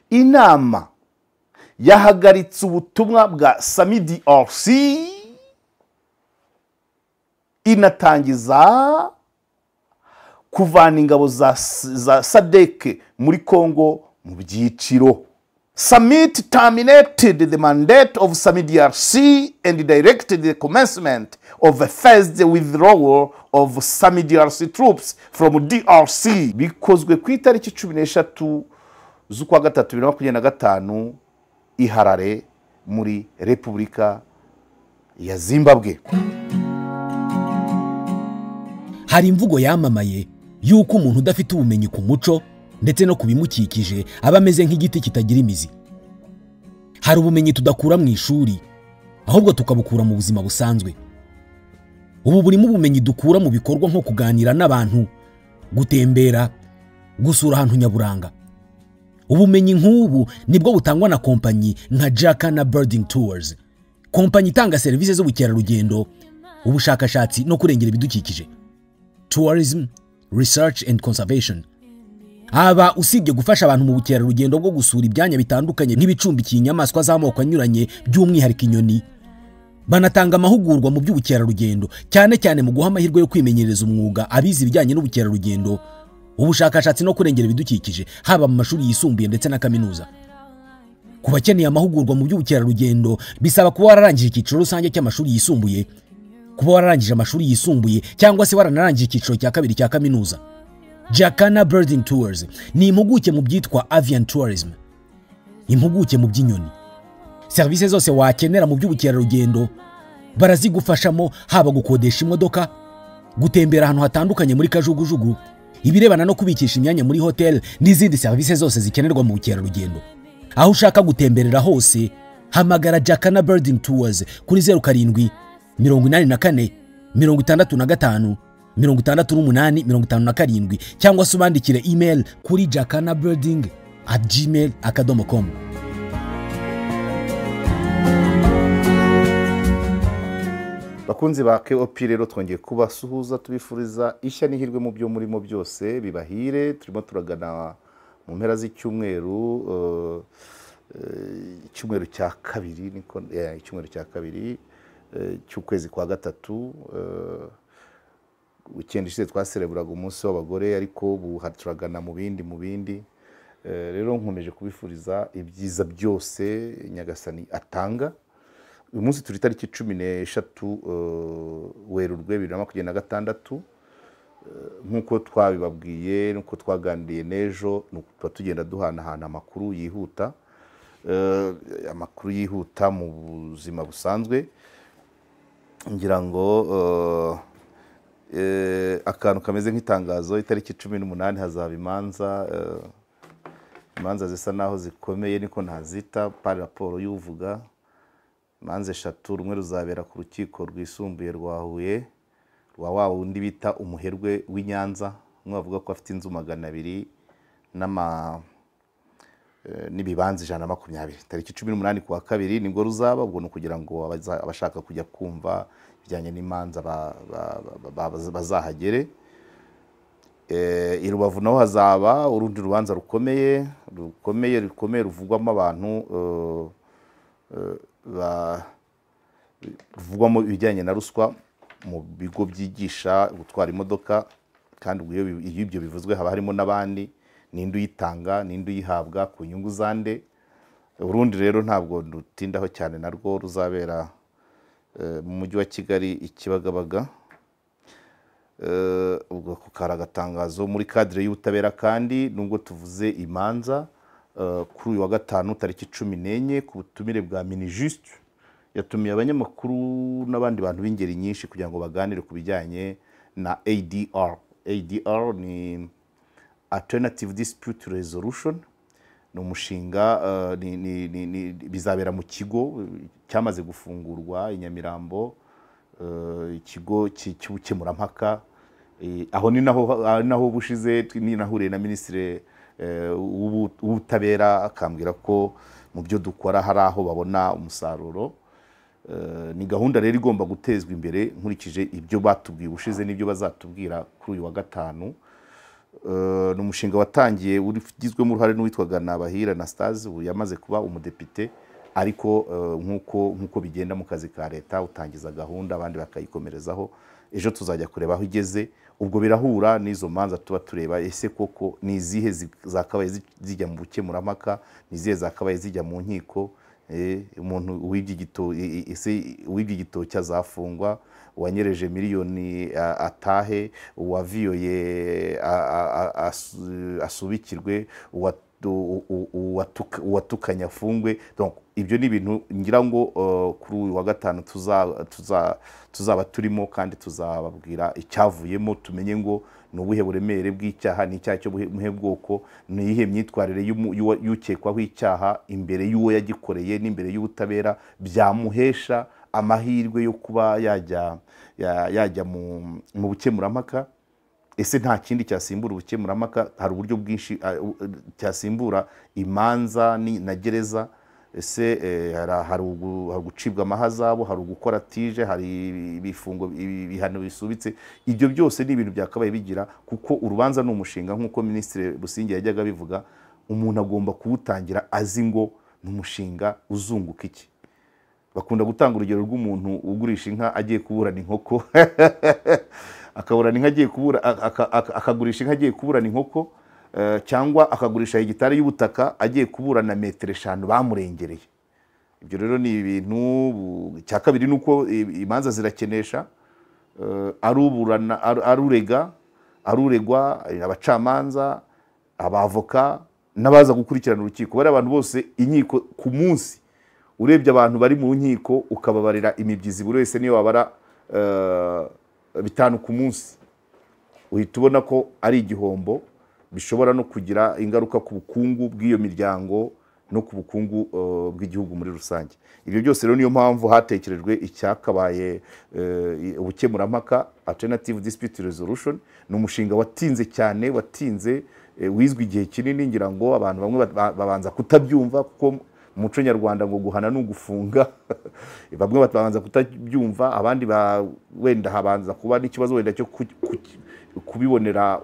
Inama yahagaritse ubutumwa bwa SAMIDRC inatangiza kuvana ingabo za SADC muri Congo mu byiciro. Summit terminated the mandate of SAMIDRC and directed the commencement of a phased withdrawal of SAMIDRC troops from DRC. Bikozwe ku itariki 13 z'ukwa gatatu 2025 i Harare muri Repubulika ya Zimbabwe. Hari imvugo yamamaye yuko umuntu udafite ubumenyi ku muco ndetse no kubimukikije aba ameze nk'igiti kitagira imizi. Hari ubumenyi tudakura mu ishuri ahubwo tukabukura mu buzima busanzwe. Ubu burimo ubumenyi dukura mu bikorwa nko kuganira n'abantu, gutembera, gusura ahantu nyaburanga. Ubumenyi nk'ubu nibwo butangwa na kompanyi nka Jacana Birding Tours, kompanyi itanga serivisi z'ubukerarugendo, ubushakashatsi no kurengera ibidukikije, tourism, research and conservation. Aba usibye gufasha abantu mu bukerarugendo bwo gusura ibyanya bitandukanye nk'ibicumbikiye inyamaswa z'amoko anyuranye by'umwihariko inyoni, banatanga amahugurwa mu by'ubukerarugendo cyane cyane mu guha amahirwe yo kwimenyereza umwuga abize ibijyanye n'ubukerarugendo, ubushakashatsi no kurengera ibidukikije, haba mu mashuri yisumbuye ndetse na kaminuza. Ku bakeneye amahugurwa mu by'ubukerarugendo bisaba kuba wararangije icyiciro rusange cy'amashuri yisumbuye, kuba wararangije amashuri yisumbuye cyangwa se waranarangije icyiciro cya kabiri cya kaminuza. Jacana Birding Tours ni impuguke mu byitwa avian tourism, impuguke mu by'inyoni. Serivisi zose wakenera mu by'ubukerarugendo barazigufashamo, haba gukodesha imodoka, gutembera ahantu hatandukanye muri kajugujugu, ibirebana no kubikisha imyanya muri hotel n'izindi serivisi zose zikenerwa mu bukerarugendo. Aho ushaka gutemberera hose hamagara Jacana Birding Tours kuri 07 84 65 68 57 cyangwa se ubandikire email kuri jacanabirding@gmail.com. Bakunzi ba KOP rero twongeye kubasuhuza tubifuriza ishya n'ihirwe mu byo murimo byose bibahire. Turimo turagana mu mpera z'icyumweru, icyumweru cya kabiri, niko icyumweru cya kabiri cy'ukwezi kwa gatatu. Weekend ishize twasereburaga umunsi w'abagore, ariko ubu turagana mu bindi. Rero nkomeje kubifuriza ibyiza byose Nyagasani atanga. Uyu munsi turi tariki 13 Werurwe 2026. Nkuko twabibabwiye nuko twaganiriye n'ejo, nuko tugenda duhanahana amakuru yihuta, amakuru yihuta mu buzima busanzwe. Ngira ngo akantu kameze nk'itangazo, itariki 18 hazaba imanza, imanza zisa naho zikomeye niko ntazita par raporo y'uvuga. Imanza eshatu, rumwe ruzabera ku rukiko rwisumbuye rwa Huye rwa wa wundi bita umuherwe w'Inyanza, umwe bavuga ko afite inzu 200 n'ama n'ibibanza 120. Tariki 18 kuwa kabiri nibwo ruzaba. Ubwo no kugira ngo abashaka kujya kumva bijyanye n'imanza bazahagere. I Rubavu naho hazaba urundi rubanza rukomeye rukomeye rukomeye ruvugwamo abantu ruvugwamo ibijyanye na ruswa mu bigo byigisha gutwara imodoka. Kandi iyo ibyo bivuzwe haba harimo n'abandi, ninde uyitanga ninde uyihabwa ku nyungu zande. Urundi rero ntabwo dutindaho cyane, narwo ruzabera mu mujyi wa Kigali i Kibagabaga. Ubwo kukara agatangazo muri cadre y'ubutabera. Kandi nubwo tuvuze imanza, kuri uyu wa gatanu tariki 14 ku butumire bwa Minijuste yatumiye abanyamakuru n'abandi bantu b'ingeri nyinshi kugira ngo baganire ku bijyanye na ADR. ADR ni Alternative Dispute Resolution, ni umushinga bizabera mu kigo cyamaze gufungurwa i Nyamirambo, ikigo cy'ubukemurampaka. Aho ni naho bushize ninahuriye na Ministre w'ubutabera akambwira ko mu byo dukora hari aho babona umusaruro. Ni gahunda rero igomba gutezwa imbere nkurikije ibyo batubwiye ubushize n'ibyo bazatubwira kuri uyu wa gatanu. Ni umushinga watangiye ugizwemo uruhare n'uwitwaga Nabahira Anastase, ubu yamaze kuba umudepite, ariko nk'uko bigenda mu kazi ka leta utangiza gahunda abandi bakayikomerezaho. Ejo tuzajya kureba aho igeze. Ubwo birahura n'izo manza tuba tureba, ese koko ni izihe zakabaye zijya mu bukemurampaka, ni izihe zakabaye zijya mu nkiko. Umuntu wibye igitoki azafungwa, uwanyereje miliyoni atahe, uwaviyoye asubikirwe, uwatukanye afungwe. Donc ibyo ni ibintu ngira ngo kuri uyu wa gatanu tuzaba turimo, kandi tuzababwira icyavuyemo, tumenye ngo ni ubuhe buremere bw'icyaha, ni icyaha cyo muhe bwoko, ni iyihe myitwarire y'ukekwaho icyaha imbere y'uwo yagikoreye n'imbere y'ubutabera byamuhesha amahirwe yo kuba yajya mu bukemurampaka. Ese nta kindi cyasimbura ubukemurampaka? Hari uburyo bwinshi cyasimbura imanza na gereza. Ese hari gucibwa amahazabu, hari ugukora tije, hari ibifungo, ibihano bisubitse. Ibyo byose ni ibintu byakabaye bigira, kuko urubanza ni umushinga nk'uko Minisitiri Busingye yajyaga abivuga. Umuntu agomba kuwutangira azi ngo ni umushinga uzunguka iki. Bakunda gutanga urugero rw'umuntu ugurisha inka agiye kuburana inkoko, akaburana inka agiye kubura, akagurisha inka agiye kuburana inkoko, cyangwa akagurisha hegitari y'ubutaka agiye kuburana metero 5 bamurengereye. Ibyo rero ni ibintu. Cya kabiri nuko imanza zirakenesha, aruburana, arurega, aruregwa, abacamanza, abavoka n'abaza gukurikirana urukiko, bari abantu bose inkiko ku munsi. Urebye abantu bari mu nkiko ukababarira imibyizi buri wese niyo wabara 5 ku munsi, uhita ubona ko ari igihombo bishobora no kugira ingaruka ku bukungu bw'iyo miryango no ku bukungu bw'igihugu muri rusange. Ibyo byose rero niyo mpamvu hatekerejwe icyakabaye ubukemurampaka, alternative dispute resolution. Ni umushinga watinze cyane, watinze, wizwe igihe kinini, ngira ngo abantu bamwe babanza kutabyumva, kuko umuco nyarwanda ngo guhana no gufunga. Bamwe babanza kutabyumva, abandi wenda habanza kuba n'ikibazo wenda cyo kubibonera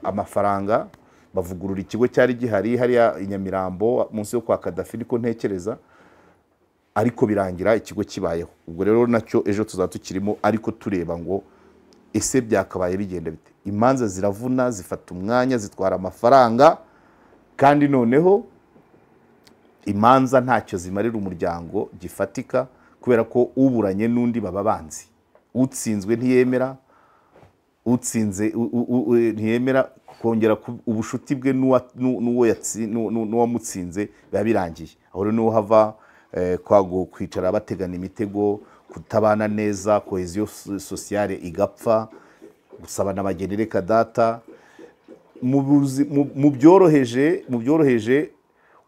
amafaranga. Bavugurura ikigo cyari gihari hariya i Nyamirambo munsi yo kwa Kadafi, niko ntekereza, ariko birangira ikigo kibayeho. Ubwo rero nacyo ejo tuzaba tukirimo, ariko tureba ngo ese byakabaye bigenda bite. Imanza ziravuna, zifata umwanya, zitwara amafaranga, kandi noneho imanza ntacyo zimarira umuryango gifatika, kubera ko uburanye n'undi baba banzi. Utsinzwe ntiyemera, utsinze ntiyemera kongera ubushuti bwe n'uwamutsinze, biba birangiye. Aho rero niho hava kwago kwicara bategana imitego, kutabana neza, cohesion sociale igapfa, gusabana abageni reka data. Mu byoroheje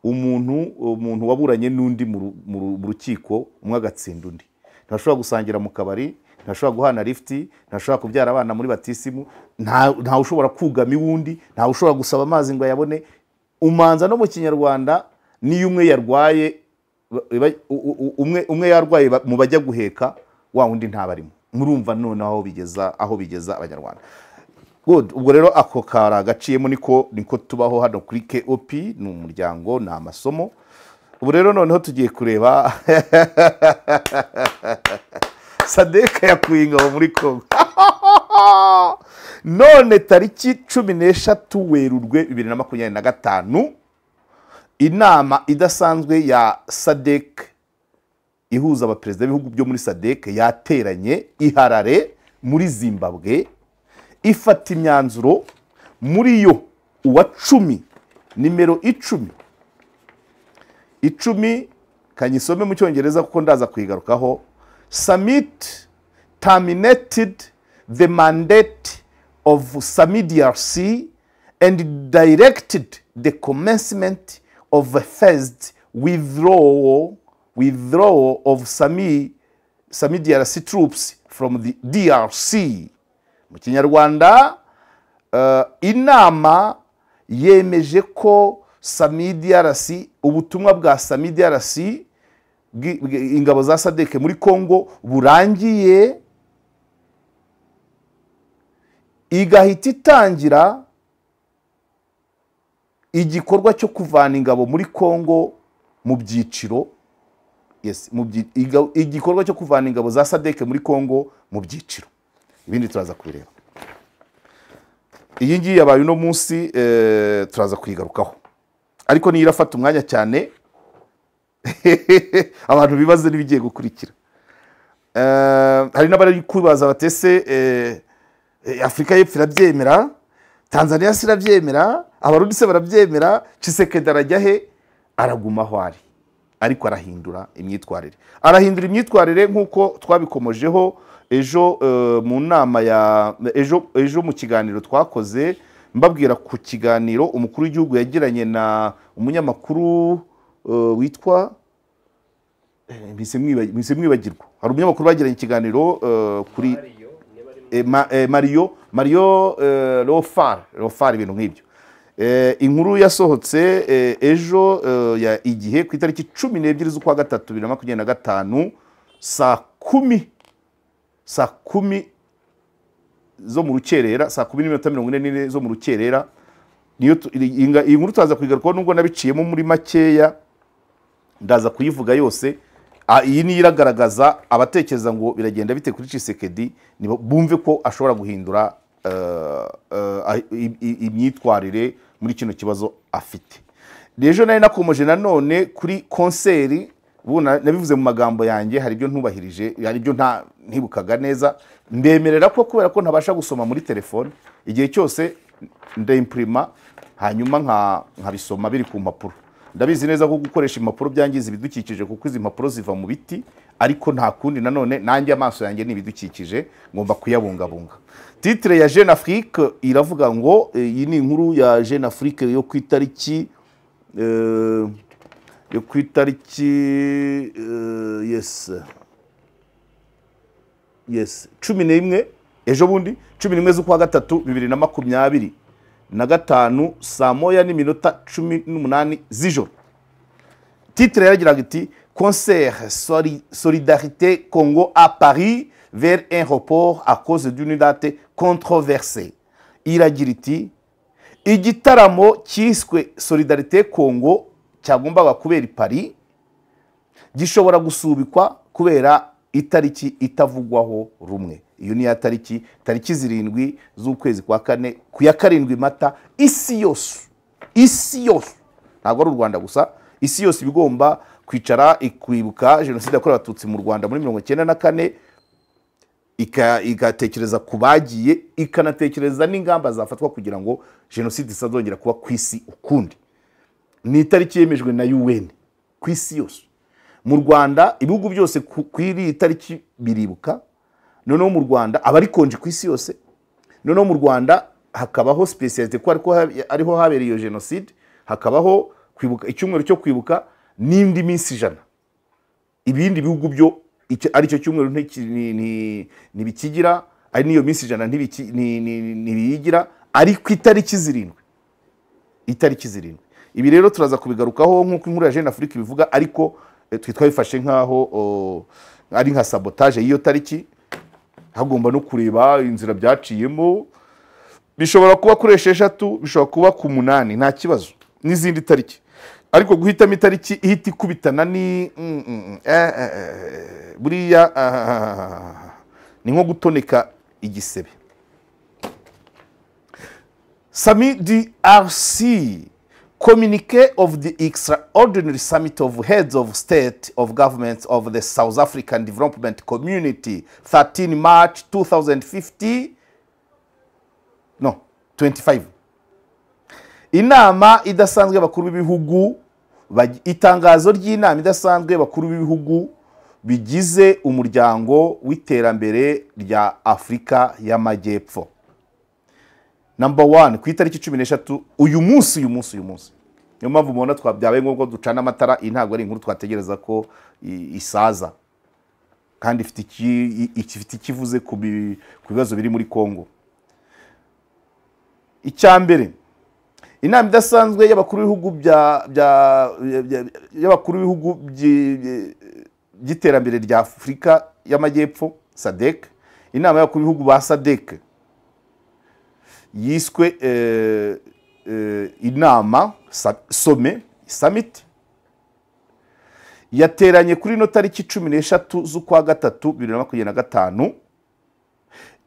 umuntu waburanye n'undi mu rukiko, umwe agatsinda undi, ntashobora gusangira mu kabari, ntashobora guhana lifti, ntashobora kubyara abana muri batisimu, nta ushobora kugama iwundi, nta ushobora gusaba amazi ngo ayabone. Umanza no mu kinyarwanda niyo umwe yarwaye, umwe yarwaye mu bajya guheka, wa wundi ntabarimo. Murumva none aho bigeza abanyarwanda. Good. Ubwo rero ako kara gaciyemo niko tubaho hano kuri KOP, ni umuryango, ni amasomo. Ubu rero noneho tugiye kureba SADC yakuye ingabo muri Kongo. None tariki 13 Werurwe 2025, inama idasanzwe ya SADC ihuza abaperezida b'ibihugu byo muri SADC yateranye i Harare muri Zimbabwe, ifata imyanzuro. Muri yo uwa 10, nimero 10 10, kanyisome mu cyongereza kuko ndaza kuyigarukaho. Summit terminated the mandate of SAMIDRC and directed the commencement of a phased withdrawal of SAMIDRC troops from the DRC. Mu kinyarwanda, inama yemeje ko SAMIDRC, ubutumwa bwa SAMIDRC, ingabo za SADC muri Kongo burangiye, igahita itangira Igikorwa cyo kuvana ingabo muri Kongo mu byiciro, yes, igikorwa cyo kuvana ingabo za SADC muri Kongo mu byiciro, ibindi turaza kubireba. Iyi ngiyi yabaye uno munsi, turaza kuyigarukaho, ariko niyo irafata umwanya cyane abantu bibaze n'ibigiye gukurikira. Hari n'abari kwibaza batese Afurika y'Epfo irabyemera, Tanzania se irabyemera, Abarundi se barabyemera, Tshisekedi arajya he? Araguma aho ari, ariko arahindura imyitwarire. Arahindura imyitwarire nk'uko twabikomojeho ejo mu nama ya ejo mu kiganiro twakoze, mbabwira ku kiganiro umukuru w'igihugu yagiranye na umunyamakuru witwa mpise mwibagirwa. Hari umunyamakuru bagiranye ikiganiro kuri Mario Lofar, ibintu nk'ibyo. Inkuru yasohotse ejo ya Igihe ku itariki 12 z'ukwa gatatu 2025 saa 10 zo mu rukerera, saa 10:44 zo mu rukerera. Niyo iyi nkuru turaza kuyigarukaho nubwo nabiciyemo muri makeya, ndaza kuyivuga yose. Iyi niyo iragaragaza abatekereza ngo biragenda bite kuri Tshisekedi, bumve ko ashobora guhindura imyitwarire muri kino kibazo afite. Ejo nari nakomoje nanone kuri konseri, nabivuze mu magambo yanjye, hari ibyo ntubahirije, hari ibyo ntibukaga neza. Ndemerera ko kubera ko ntabasha gusoma muri telefone igihe cyose, ndayimprima hanyuma nkabisoma biri ku mpapuro. Ndabizi neza ko gukoresha impapuro byangiza ibidukikije, kuko izi mpapuro ziva mu biti, ariko nta kundi nanone nanjye amaso yanjye ni ibidukikije, ngomba kuyabungabunga. Titre ya Jeune Afrique iravuga ngo, iyi ni inkuru ya Jeune Afrique yo ku itariki yes yes 11 ejo bundi 11 z'ukwa gatatu 2025 saa 1:18 z'ijoro. Titre yaragiraga iti concert Solidarité Congo à Paris vers un report à cause d'une date controversée. Iragira iti igitaramo cyiswe Solidarité Congo cyagombaga kubera i Paris gishobora gusubikwa kubera itariki itavugwaho rumwe. Iyo ni ya tariki 7 z'ukwezi kwa kane, ku ya 7 Mata. Isi yose, isi yose, ntabwo ari u Rwanda gusa, isi yose ibigomba kwicara ikwibuka jenoside yakorewe Abatutsi mu Rwanda muri 1994, igatekereza ku bagiye, ikanatekereza n'ingamba zafatwa kugira ngo jenoside itazongera kuba ku isi ukundi. Ni itariki yemejwe na UN ku isi yose. Mu Rwanda ibihugu byose ku iri tariki biribuka. Noneho mu Rwanda abari konje ku isi yose. Noneho mu Rwanda hakabaho spécialité ko ariho habereye iyo jenoside, hakabaho kwibuka icyumweru cyo kwibuka n'indi minsi 100. Ibindi bihugu byo ari cyo cyumweru ntibikigira, ari niyo minsi 100 ntibiyigira, ari ku itariki 7. Itariki 7. Ibi rero turaza kubigarukaho nk'uko inkuru ya Jeune Afrique bivuga, ariko twitwa bifashe nkaho ari nka sabotage y'iyo tariki. Hagomba no kureba inzira byaciyemo, bishobora kuba kuri 6, bishobora kuba ku 8, nta kibazo n'izindi tariki, ariko guhitamo itariki ihita ikubitana ni buriya ni nko gutoneka igisebe. Summit DRC Communique of the Extraordinary Summit of Heads of State of Governments of the South African Development Community, 13 March 2050, no, 25. Inama idasanzwe y'abakuru b'ibihugu, itangazo ry'inama idasanzwe y'abakuru b'ibihugu bigize umuryango w'iterambere rya Afurika y'Amajyepfo. Number 1, ku itariki 13 uyu munsi. Niyo mpamvu mubona twabyabaye ngombwa ducana amatara. Iyi ntabwo ari inkuru twategereza ko isaza, kandi ifite ikivuze ku bibazo biri muri Kongo. Icya mbere, inama idasanzwe y'abakuru b'ibihugu y'abakuru b'ibihugu by'iterambere rya Afurika y'Amajyepfo SADC, inama y'abakuru b'ibihugu ba SADC yiswe inama sommet summit yateranye kuri no tariki 13 z'ukwa gatatu 2025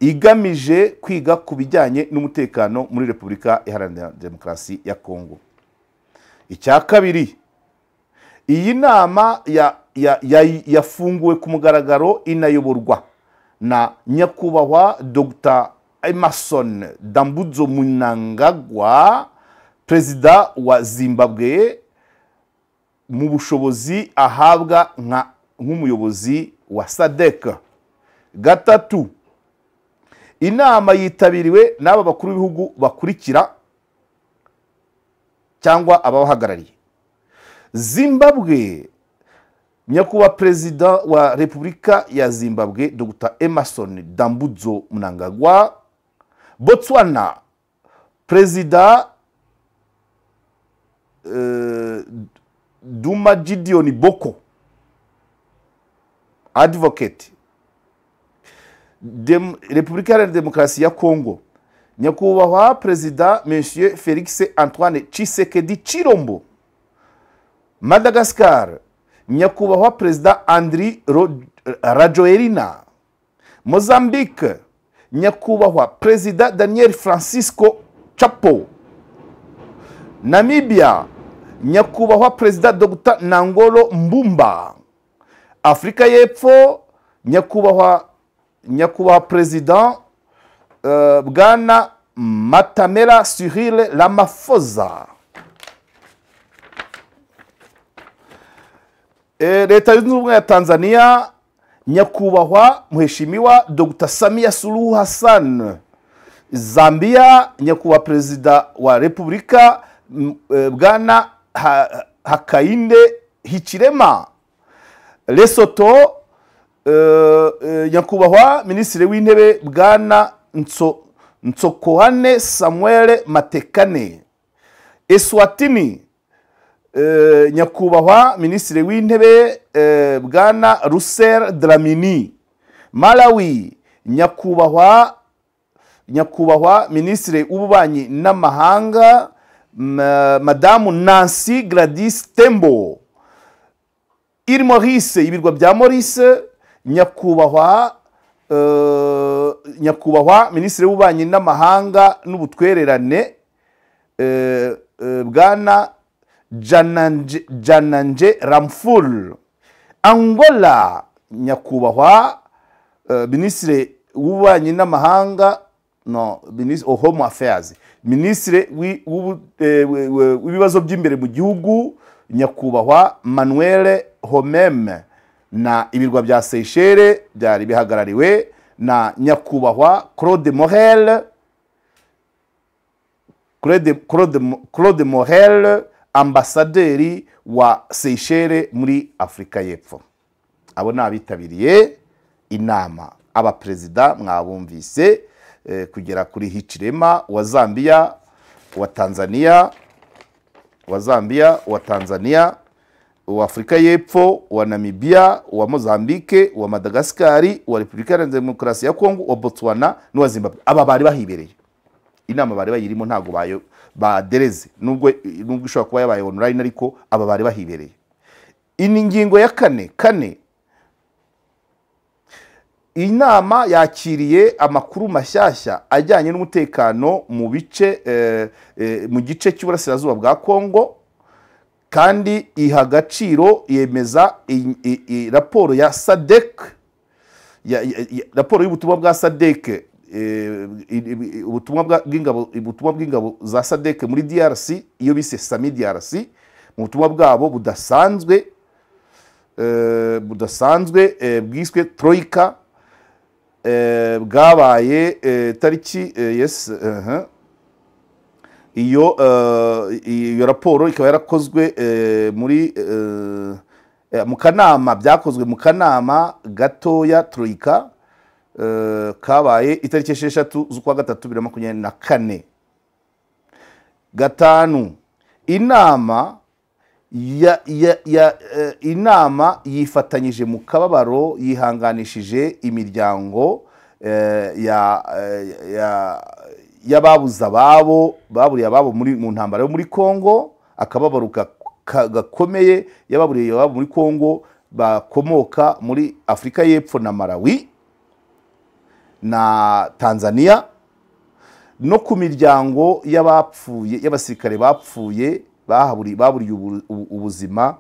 igamije kwiga ku bijyanye n'umutekano muri Repubulika Iharanira Demokarasi ya Kongo. Icya kabiri, iyi nama yafunguwe ku mugaragaro inayoborwa na nyakubahwa Dr. Emerson Dambudzo Mnangagwa, perezida wa Zimbabwe, mu bushobozi ahabwa nk'umuyobozi wa SADC. Gatatu, inama yitabiriwe n'aba bakuru b'ibihugu bakurikira cyangwa ababahagarariye: Zimbabwe, nyakubahwa perezida wa Repubulika ya Zimbabwe Dr. Emerson Dambudzo Mnangagwa. Botswana, perezida Duma Gideon Boko advocate. Repubulika Iharanira Demokarasi ya Kongo, nyakubahwa perezida Monsieur Felix Antoine Tshisekedi Chilombo. Madagascar, nyakubahwa perezida Andry Rajoelina. Mozambique, nyakubahwa perezida Daniel Francisco Chapo. Namibia, nyakubahwa perezida Dr. Nangolo Mbumba. Afrika y'Epfo, nyakubahwa perezida Bwana Matamela Cyril Ramaphosa. Leta Zunze Ubumwe ya Tanzania, nyakubahwa mheshimiwa Dr. Samia Suluhu Hassan. Zambia, nyakubahwa perezida wa Repubulika Bwana Hakainde Hichilema. Lesotho, nyakubahwa minisitiri w'intebe Bwana Ntsokoane Samuel Matekane. Eswatini, nyakubahwa minisitiri w'intebe Bwana Russell Dlamini. Malawi, nyakubahwa minisitiri w'ububanyi n'amahanga Madamu Nancy Gladys Tembo. Île Maurice, ibirwa bya Maurice, nyakubahwa minisitiri w'ububanyi n'amahanga n'ubutwererane Bwana Jananje Ramful. Angola, nyakubahwa minisitiri w'ububanyi n'amahanga, no, minisitiri of Home Affairs, minisitiri w'ibibazo by'imbere mu gihugu nyakubahwa Manuel Homeme. Na ibirwa bya Seychelles byari bihagarariwe na nyakubahwa Claude Morel, Claude Morel, ambasaderi wa Seychelles muri Afrika y'Epfo. Abo ni abitabiriye inama. Abaperezida mwabumvise, kugera kuri Hichilema wa Zambia, wa Tanzania, wa Afrika y'Epfo, wa Namibia, wa Mozambique, wa Madagascar, wa Repubulika Iharanira Demokarasi ya Kongo, wa Botswana n'uwa Zimbabwe. Aba bari bahibereye inama, bari bayirimo, ntago bayo badereze, nubwo ishobora kuba yabaye online, ariko aba bari bahibereye. Ini ngingo ya kane, inama yakiriye amakuru mashyashya ajyanye n'umutekano mu bice mu gice cy'uburasirazuba bwa Kongo, kandi iha agaciro yemeza raporo ya SADC, raporo y'ubutumwa bwa SADC, ubutumwa bw'ingabo za SADC muri DRC, iyo bise SAMI DRC, mu butumwa bwabo budasanzwe bwiswe Troika, bwabaye tariki yes, iyo raporo ikaba yarakozwe muri mu kanama, byakozwe mu kanama gatoya Troika, kabaye itariki 6 z'ukwa gatatu 2024. Gatanu, inama yifatanyije mu kababaro, yihanganishije imiryango y'ababuze ababo, baburiye ababo mu ntambara yo muri Kongo, akababaro gakomeye y'ababuriye ababo muri Kongo bakomoka muri Afurika y'Epfo na Malawi na Tanzania, no ku miryango y'abapfuye, y'abasirikare bapfuye baburiye ubuzima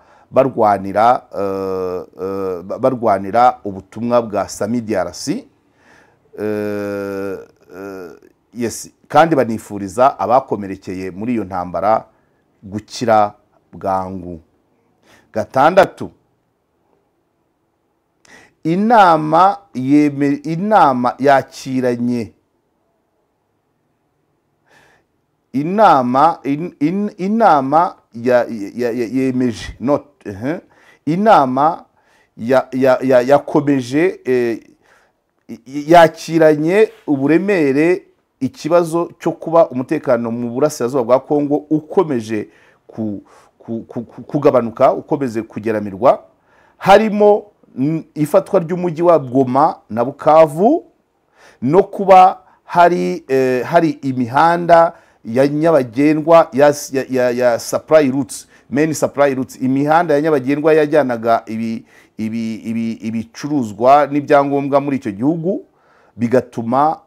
barwanira ubutumwa bwa SAMIDRC. Yes, kandi banifuriza abakomerekeye muri iyo ntambara gukira bwangu. 6, inama yakiranye inama yemeje not inama yakomeje yakiranye uburemere ikibazo cyo kuba umutekano mu burasirazuba bwa Kongo ukomeje kugabanuka, ukomeze kugeramirwa, harimo ifatwa ry'umujyi wa Goma na Bukavu, no kuba hari imihanda ya nyabagendwa ya supply routes, main supply routes, imihanda ya nyabagendwa yajyanaga ibicuruzwa n'ibyangombwa muri icyo gihugu, bigatuma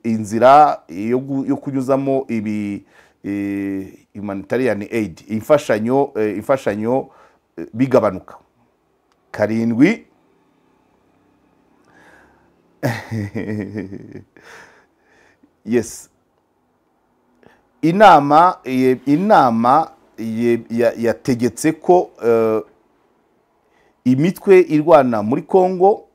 inzira yo kunyuzamo ibi humanitarian aid, imfashanyo bigabanuka. 7, yes, inama yategetse ko imitwe irwana muri Kongo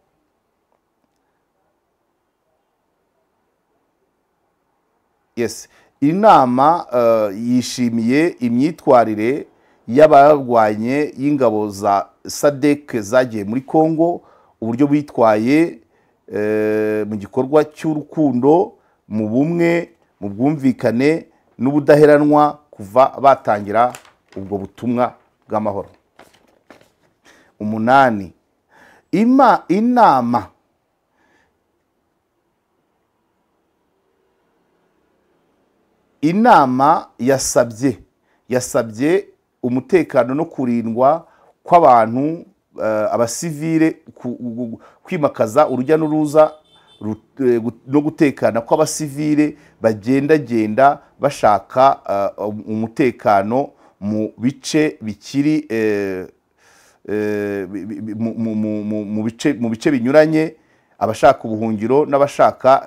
yes, inama yishimiye imyitwarire y'abarwanye y'ingabo za SADC zagiye muri Kongo, uburyo bitwaye mu gikorwa cy'urukundo, mu bumwe, mu bwumvikane n'ubudaheranwa kuva batangira ubwo butumwa bw'amahoro. 8, inama yasabye umutekano no kurindwa kw'abantu, abasivile, kwimakaza urujya n'uruza no gutekana kw'abasivile bagendagenda bashaka umutekano mu bice bikiri mu bice binyuranye, abashaka ubuhungiro n'abashaka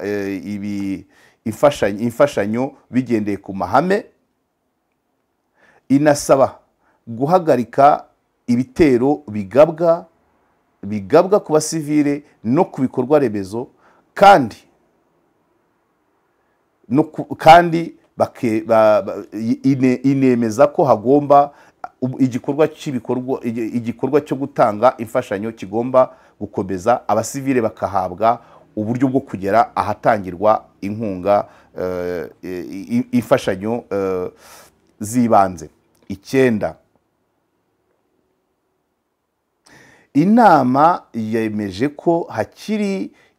imfashanyo bigendeye ku mahame. Inasaba guhagarika ibitero bigabwa ku basivile no ku bikorwa remezo, kandi inemeza ko hagomba igikorwa cyo gutanga imfashanyo kigomba gukomeza, abasivile bakahabwa uburyo bwo kugera ahatangirwa inkunga, imfashanyo zibanze. 9, inama yemeje ko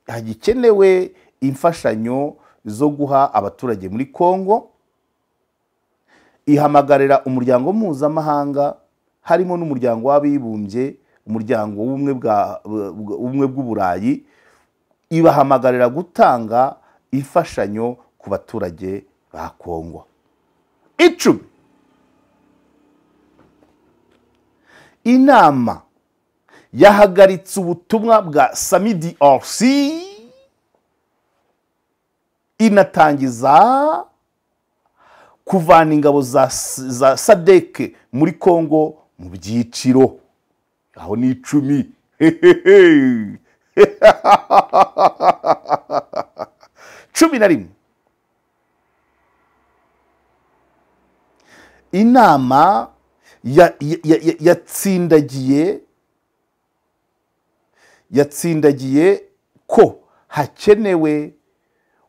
hagikenewe imfashanyo zo guha abaturage muri Kongo, ihamagarira umuryango mpuzamahanga harimo n'umuryango w'abibumbye, umuryango w'ubumwe bw'Uburayi, ibahamagarira gutanga imfashanyo ku baturage ba Kongo. 10, inama yahagaritse ubutumwa bwa SAMIDRC, inatangiza kuvana ingabo za SADC muri Kongo mu byiciro. Aho ni 10. 11, inama yatsindagiye ko hakenewe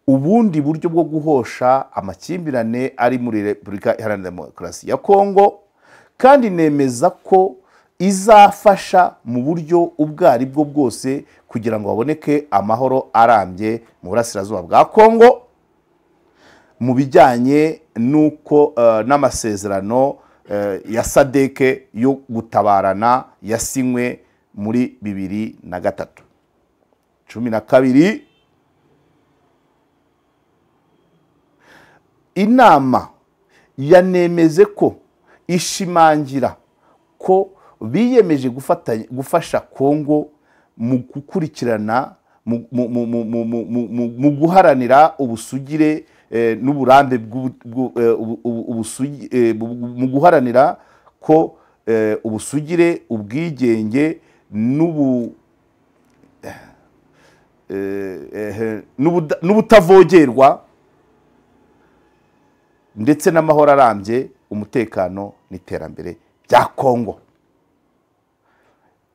ubundi buryo bwo guhosha amakimbirane ari muri Repubulika Iharanira Demokarasi ya Kongo, kandi nemeza ko izafasha mu buryo ubwo ari bwo bwose kugira ngo haboneke amahoro arambye mu burasirazuba bwa Kongo. mu bijyanye nuko n'amasezerano ya SADC yo gutabarana yasinywe muri 2003. 12, inama yanemeze ko ishimangira ko biyemeje gufasha Kongo mu gukurikirana mu guharanira ubusugire n'uburambe mu guharanira ko ubusugire, ubwigenge n'ubutavogerwa ndetse n'amahoro arambye, umutekano n'iterambere bya Kongo.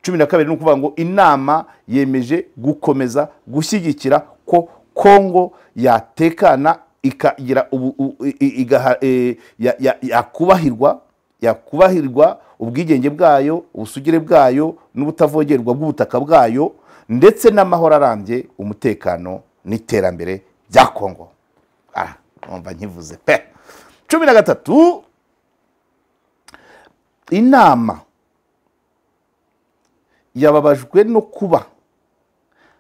12 ni ukuvuga ngo inama yemeje gukomeza gushyigikira ko Kongo yatekana ikagira yakubahirwa ubwigenge bwayo, ubusugire bwayo n'ubutavogerwa bw'ubutaka bwayo ndetse n'amahoro arambye, umutekano n'iterambere bya Kongo. Umva nkivuze pe. 13, inama yababajwe no kuba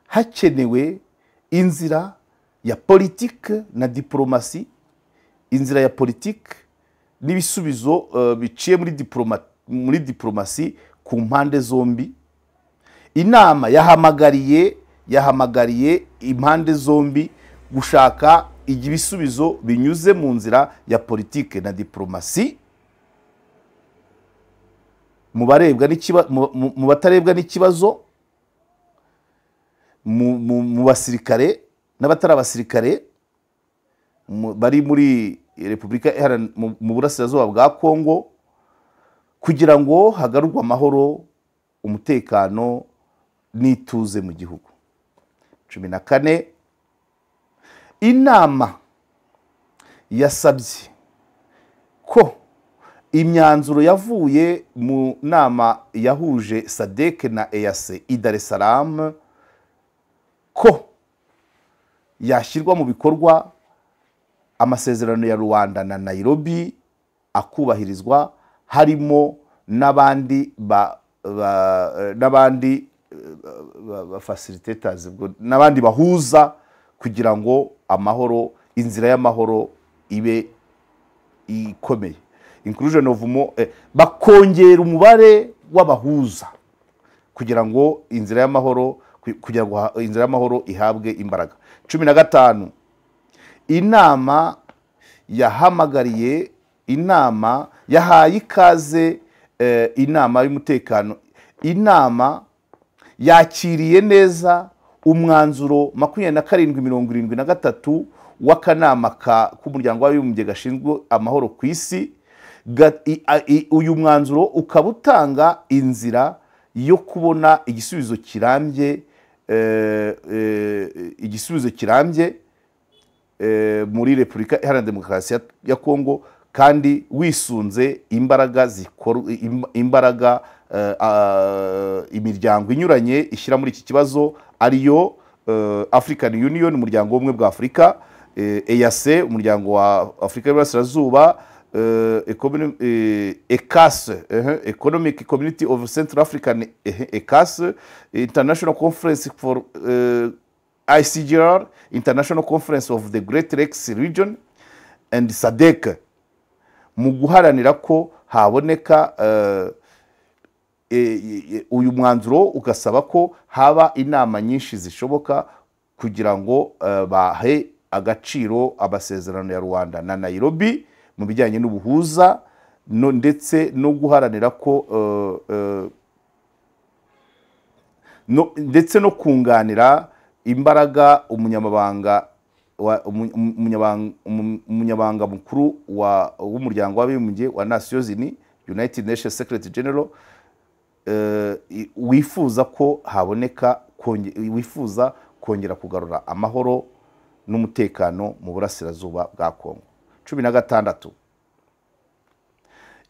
hakenewe inzira ya politike na diplomasi, inzira ya politike n'ibisubizo biciye muri diplomasi ku mpande zombi. Inama yahamagariye impande zombi gushaka ibisubizo binyuze mu nzira ya politike na diplomasi mu batarebwa n'ikibazo, mu basirikare n'abatari abasirikare bari muri Repubulika mu burasirazuba bwa Kongo, kugira ngo hagarurwe amahoro, umutekano n'ituze mu gihugu. 14, inama yasabye ko imyanzuro yavuye mu nama yahuje SADC na EAC i Dar es Salaam ko yashyirwa mu bikorwa, amasezerano ya Rwanda na Nairobi akubahirizwa, harimo n'abandi facilitators, n'abandi bahuza, kugira ngo amahoro, inzira y'amahoro ibe ikomeye. Inclusion of bakongera umubare w'abahuza kugira ngo inzira y'amahoro ihabwe imbaraga. 15, inama yahamagariye, inama yahaye ikaze inama y'umutekano, inama yakiriye neza umwanzuro 2773 w'akanama k'umuryango w'abibumbye gashinzwe amahoro ku isi. Uyu mwanzuro ukaba utanga inzira yo kubona igisubizo kirambye, muri Repubulika Iharanira Demokarasi ya Kongo, kandi wisunze imbaraga imbaraga imiryango inyuranye ishyira muri iki kibazo, ariyo African Union, umuryango w'ubumwe bwa Afurika, EAC, umuryango wa Afurika y'Iburasirazuba, ECAS, Economic Community of Central African, ECAS, International Conference for ICGR, International Conference of the Great Lakes Region and SADC, mu guharanira ko haboneka uyu mwanzuro ugasaba ko haba inama nyinshi zishoboka kugira ngo bahe agaciro amasezerano ya Rwanda na Nairobi mu bijyanye n'ubuhuza, ndetse no guharanira ko ndetse no kunganira imbaraga umunyamabanga mukuru w'umuryango w'abibumbye wa Nations Unies, United Nations Secretary General, wifuza ko haboneka wifuza kongera kugarura amahoro n'umutekano mu burasirazuba bwa Kongo. 16,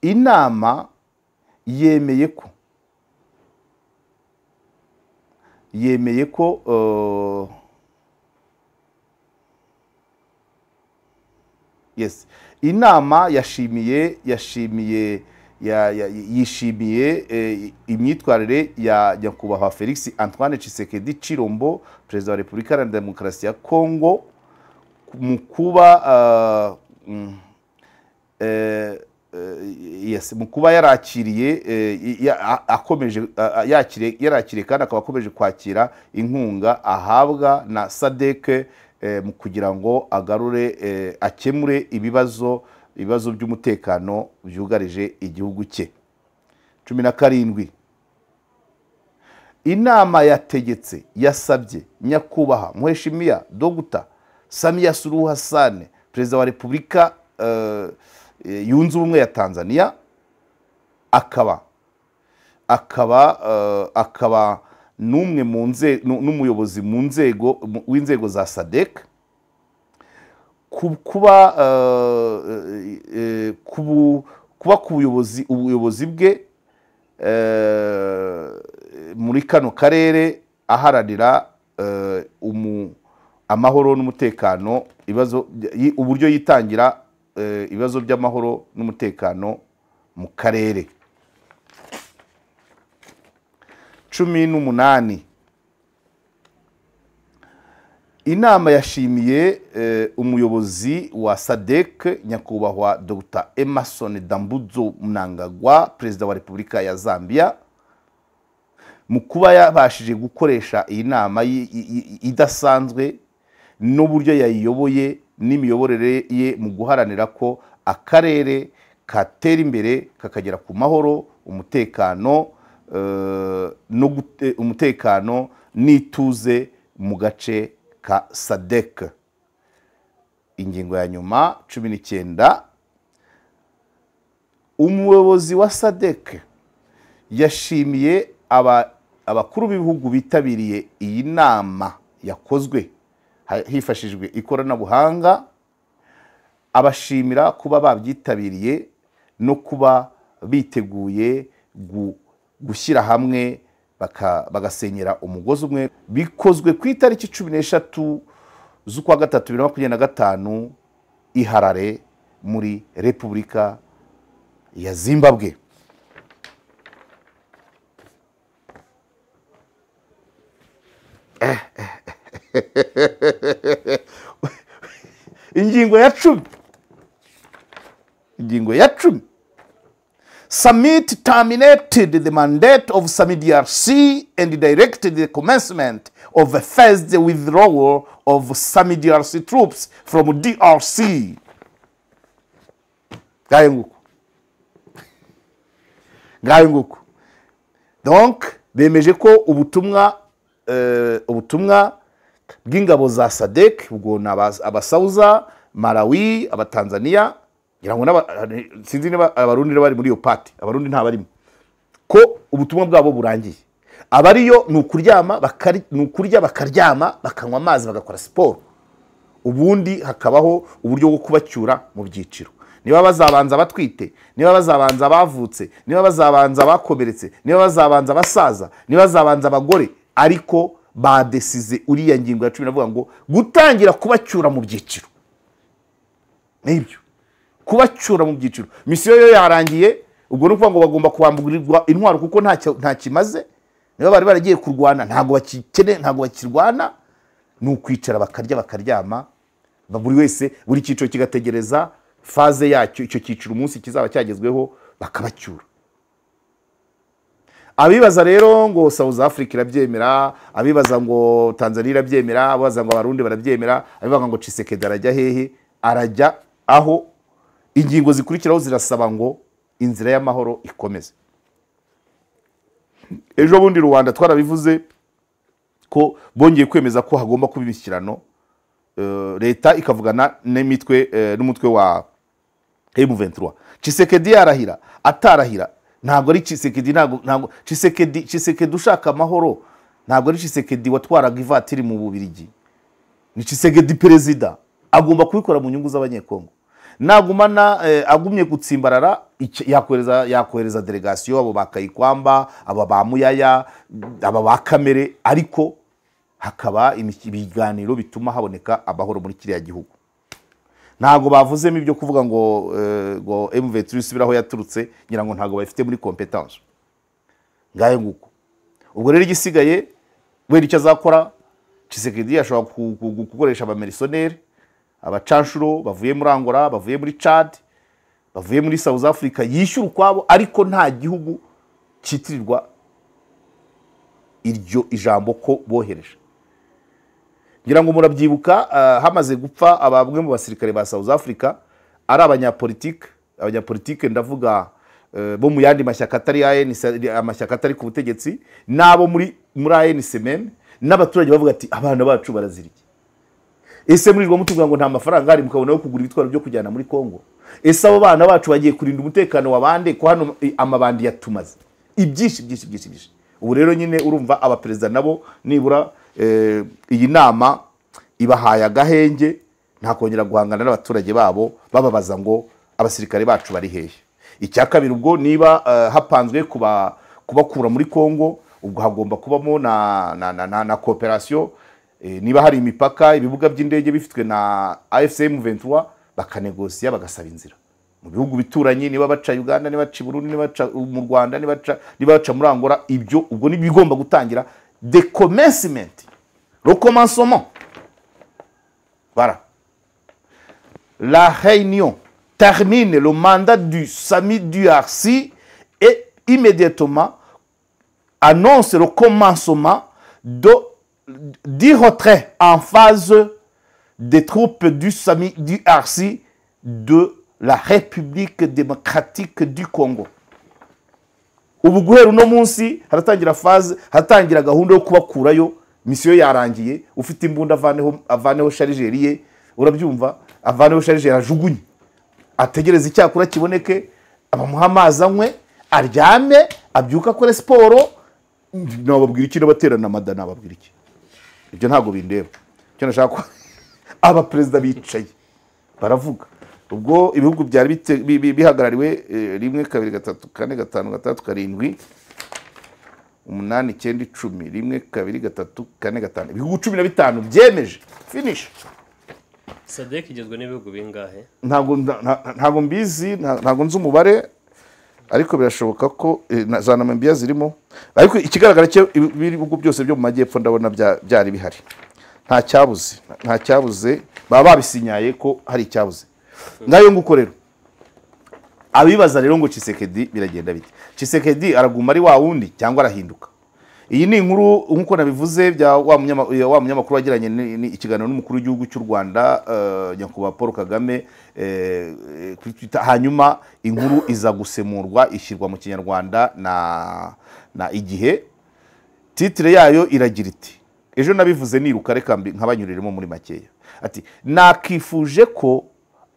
inama yemeye ko Yes, inama yashimiye yishimiye imyitwarire ya nyakubahwa Felix Antoine Tshisekedi Tshilombo, perezida wa Repubulika Iharanira Demokarasi ya Kongo, mu kuba yes, mu kuba yarakiriye akomeje yarakiriye kandi akaba akomeje kwakira inkunga ahabwa na SADC mu kugira ngo agarure akemure ibibazo by'umutekano byugarije igihugu cye. 17 inama yategetse yasabye nyakubahwa Mheshimiwa Dr. Samia Suluhu Hassan, perezida wa Repubulika yunze ubumwe ya Tanzania, akaba n'umwe mu n'umuyobozi mu nzego w'inzego za SADC, kuba ku ubuyobozi bwe muri kano karere aharanira amahoro n'umutekano, ibibazo uburyo yitangira ibibazo by'amahoro n'umutekano mu karere. 18 inama yashimiye umuyobozi wa SADC nyakubahwa Dr. Emerson Dambudzo Mnangagwa, perezida wa Repubulika ya Zambia, mu kuba yabashije gukoresha iyi nama idasanzwe n'uburyo yayiyoboye n'imiyoborere ye mu guharanira ko akarere katera imbere kakagera ku mahoro, umutekano no umutekano n'ituze mu gace ka SADC. Ingingo ya nyuma 19 umuyobozi wa SADC yashimiye abakuru b'ibihugu bitabiriye iyi nama yakozwe hifashishijwe ikoranabuhanga, abashimira kuba babyitabiriye no kuba biteguye gushyira hamwe bagasenyera umugozi umwe. Bikozwe ku itariki 13 z'ukwa gatatu 2025 i Harare muri Repubulika ya Zimbabwe. Ingingo ya 10. Ingingo ya 10. Summit terminated the mandate of SAMIDRC and directed the commencement of a phased withdrawal of SAMIDRC troops from DRC. Ngayo nguko. Ngayo nguko. Donc bemeje ko ubutumwa bw'ingabo za SADC, ubwo abasauza, Malawi, abatanzania, ngira ngo sinzi niba abarundi bari muri iyo party, abarundi nta barimo, ko ubutumwa bwabo burangiye. Abariyo ni ukuryama, ni ukurya bakaryama, bakanywa amazi, bagakora siporo, ubundi hakabaho uburyo bwo kubacyura mu byiciro. Niba bazabanza batwite, niba bazabanza bavutse, niba bazabanza bakomeretse, niba bazabanza basaza, niba bazabanza abagore, ariko badesize uriya ngingo ya 10 navuga ngo gutangira kubacyura mu byiciro. Nibyo kubacyura mu byiciro. Misiyo yo yarangiye, ubwo nukuvuga ngo bagomba kubamburirwa intwaro kuko nta kimaze. Niba bari baragiye kurwana ntago bakikene, ntago bakirwana, ni ukwicara bakarya bakaryama, buri wese buri cyiciro kigategereza faze yacyo, icyo cyiciro umunsi kizaba cyagezweho bakabacyura. Abibaza rero ngo South Africa irabyemera, abibaza ngo Tanzania irabyemera, abibaza ngo abarundi barabyemera, abibaza ngo Tshisekedi arajya hehe, arajya aho ingingo zikurikiraho zirasaba ngo inzira y'amahoro ikomeze. Ejo bundi Rwanda twarabivuze ko bongeye kwemeza ko hagomba kuba imishyikirano, leta ikavugana n'imitwe n'umutwe wa M23. Tshisekedi yarahira atarahira, ntabwo ari Tshisekedi, ntabwo Tshisekedi ushaka amahoro, ntabwo ari Tshisekedi watwaraga ivatiri mu Bubiligi. Ni Tshisekedi perezida, agomba kubikora mu nyungu z'abanyekongo. Nagumana agumye gutsimbarara yakohereza delegation, abo bakayikwamba, aba ba Muyaya, aba ba Kamere, ariko hakaba ibiganiro bituma haboneka amahoro muri kiriya gihugu. Ntago bavuzemo ibyo kuvuga ngo ngo M23 isubiraho yaturutse, ngira ngo ntago bafite muri competence. Ngaye nguko. Ubwo rero igisigaye we icyo azakora, Tshisekedi ashobora gukoresha abamercenaires, abacanshuro bavuye muri Angola, bavuye muri Chad, bavuye muri South Africa, yishyura ukwabo, ariko nta gihugu cyitirirwa iryo ijambo ko bohereje. Ngira ngo murabyibuka hamaze gupfa abamwe mu basirikare ba South Africa ari abanyapolitike, abanyapolitike ndavuga bo mu yandi mashyaka atari ANC, amashyaka atari ku butegetsi, nabo muri ANC meme, n'abaturage bavuga ati abana bacu baraziriki. Ese muri rwo mutuvuga ngo nta mafaranga ari mukabona yo kugura ibitwaro byo kujyana muri Kongo? Ese abo bana bacu bagiye kurinda umutekano wa bande ko hano amabandi yatumaze? Ibyinshi byinshi byinshi byinshi. Ubu rero nyine urumva abaperezida nabo nibura iyi nama ibahaye agahenge, nta kongera guhangana n'abaturage babo bababaza ngo abasirikare bacu bari hehe. Icya kabiri, ubwo niba hapanzwe kubakura muri Kongo, ubwo hagomba kubamo na cooperation. Niba hari imipaka, ibibuga by'indege bifitwe na AFC M23, bakanegosia bagasaba inzira mu bihugu bituranye, niba baca Uganda, niba baca Burundi, niba baca mu Rwanda, niba baca muri Angola, ibyo ubwo ni bigomba gutangira the commencement, le commencement. Voilà. La réunion termine le mandat du SAMIDRC et immédiatement annonce le commencement du retrait en phase des troupes du SAMIDRC de la République démocratique du Congo. Ubu guhera uno munsi haratangira phase, haratangira gahunda yo kubakurayo, mission yarangiye, ufite imbunda avaneho chargeur, urabyumva, avaneho chargeur ajugunye, ategereza icyakura kiboneke, abamuha amazi anywe, aryame, abyuka akore siporo. Nababwira iki n'abaterana amada, nababwira iki? Ibyo ntago bindeba. Icyo nashaka ko aba perezida bicaye baravuga. Ubwo ibihugu byari bihagarariwe 1 2 3 4 5 6 7 8 9 10 1 2 3 4 5, ibihugu 15 byemeje finish. SADC igizwe n'ibihugu bingahe? Ntago mbizi, ntago nzi umubare, ariko birashoboka ko za Namibia zirimo, ariko ikigaragara cyo ibihugu byose byo mu majyepfo ndabona byari bihari. Nta cyabuze, baba babisinyaye ko hari icyabuze. Ngayo nguko rero abibaza rero ngo Tshisekedi biragenda bite? Tshisekedi araguma ari wa wundi cyangwa arahinduka? Iyi ni inkuru nkuko nabivuze bya wa munyamakuru wagiranye ikiganiro n'umukuru w'igihugu cy'u Rwanda Nyakubahwa Paul Kagame kuri Twitter, hanyuma inkuru iza gusemurwa ishyirwa mu Kinyarwanda na Igihe. Titre yayo iragira iti, ejo nabivuze niruka reka nkabanyuriremo muri makeya, ati nakifuje ko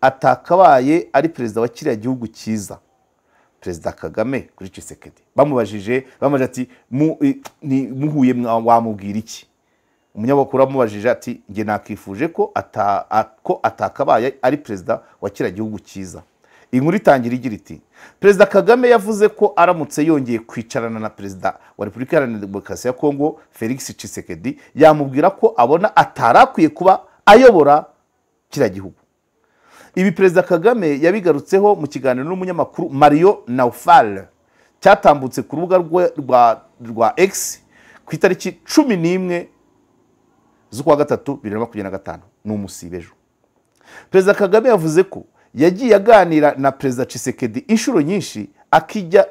atakabaye ari perezida wa kiriya gihugu cyiza, Perezida Kagame kuri Tshisekedi. Bamubajije ati muhuye wamubwira iki? Umunyamakuru amubajije ati nge nakifuje ko atakabaye ari perezida wa kiriya gihugu cyiza. Inkuru itangira igira iti Perezida Kagame yavuze ko aramutse yongeye kwicarana na Perezida wa Repubulika Iharanira Demokarasi ya Kongo Felix Tshisekedi, yamubwira ko abona atarakwiye kuba ayobora kiriya gihugu. Ibi Perezida Kagame yabigarutseho mu kiganiro n'umunyamakuru Mario Naufal cyatambutse ku rubuga rwa X ku itariki 11 z'ukwa gatatu 2025, ni umusibejo. Perezida Kagame yavuze ko yagiye aganira na Perezida Tshisekedi inshuro nyinshi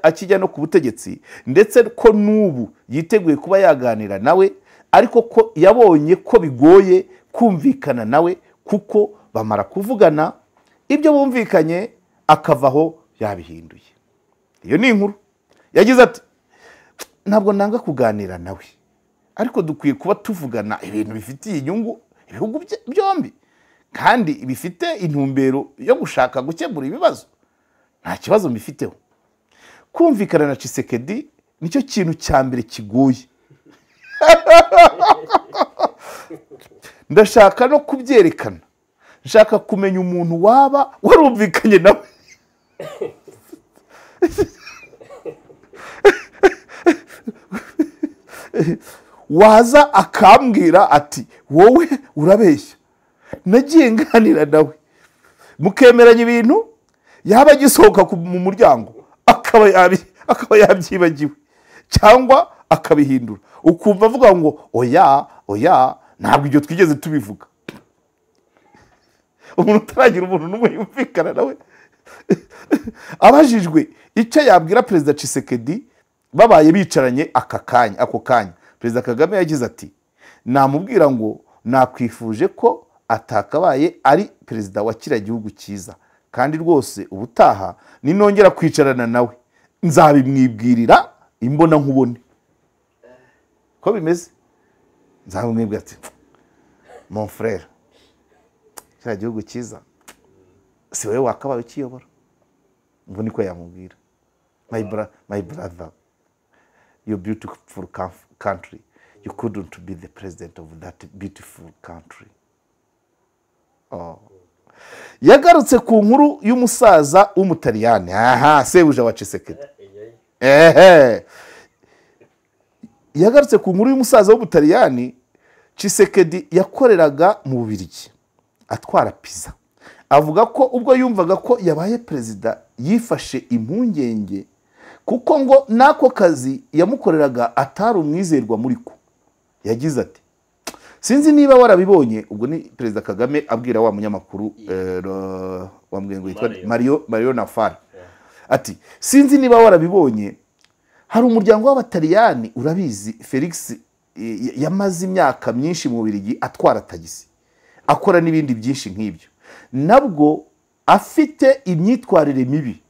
akijya no ku butegetsi, ndetse ko n'ubu yiteguye kuba yaganira nawe, ariko ko yabonye ko bigoye kumvikana nawe kuko bamara kuvugana ibyo bumvikanye akavaho yabihinduye. Iyo ni inkuru. Yagize ati ntabwo nanga kuganira nawe, ariko dukwiye kuba tuvugana ibintu bifitiye inyungu ibihugu byombi kandi bifite intumbero yo gushaka gukemura ibibazo. Nta kibazo mbifiteho. Kumvikana na Tshisekedi nicyo kintu cya mbere kigoye. Ndashaka no kubyerekana, nshaka kumenya umuntu waba warumvikanye nawe. Waza akambwira ati wowe urabeshya, nagiye nganira nawe Mukemeranya ibintu, yaba agisohoka mu muryango akaba yabyibagiwe cyangwa akabihindura, ukumva avuga ngo oya oya, ntabwo ibyo twigeze tubivuga. Umuntu utaragira umuntu n'umwe yumvikana nawe. Abajijwe icyo yabwira Perezida Tshisekedi babaye bicaranye aka kanya, ako kanya, Perezida Kagame yagize ati: namubwira ngo nakwifuje ko atakabaye ari perezida wa kiriya gihugu cyiza, kandi rwose ubutaha ninongera kwicarana nawe nzabimwibwirira imbona nkubone ko bimeze. Nzabimwibwira ati: mon frère, kiriya gihugu cyiza si wowe wakabaye ukiyobora. Ngo niko yamubwira: my brother, your beautiful country, you couldn't be the president of that beautiful country. Oh. Yagarutse ku nkuru y'umusaza w'Umutaliyani, aha sebuja wa Tshisekedi. Ehe, yagarutse ku nkuru y'umusaza w'Umutaliyani Tshisekedi yakoreraga mu Bubiligi atwara pizza. Avuga ko ubwo yumvaga ko yabaye perezida yifashe impungenge, kuko ngo n'ako kazi yamukoreraga atari umwizerwa muri ko. Yagize ati: sinzi niba warabibonye. Ubwo ni Perezida Kagame abwira wa munyamakuru wambwiye ngo yitwa Mario Nafari, ati: sinzi niba warabibonye, hari umuryango w'Abataliyani, urabizi Felix yamaze imyaka myinshi mu Bubiligi atwara tagisi, akora n'ibindi byinshi nk'ibyo, nabwo afite imyitwarire mibi.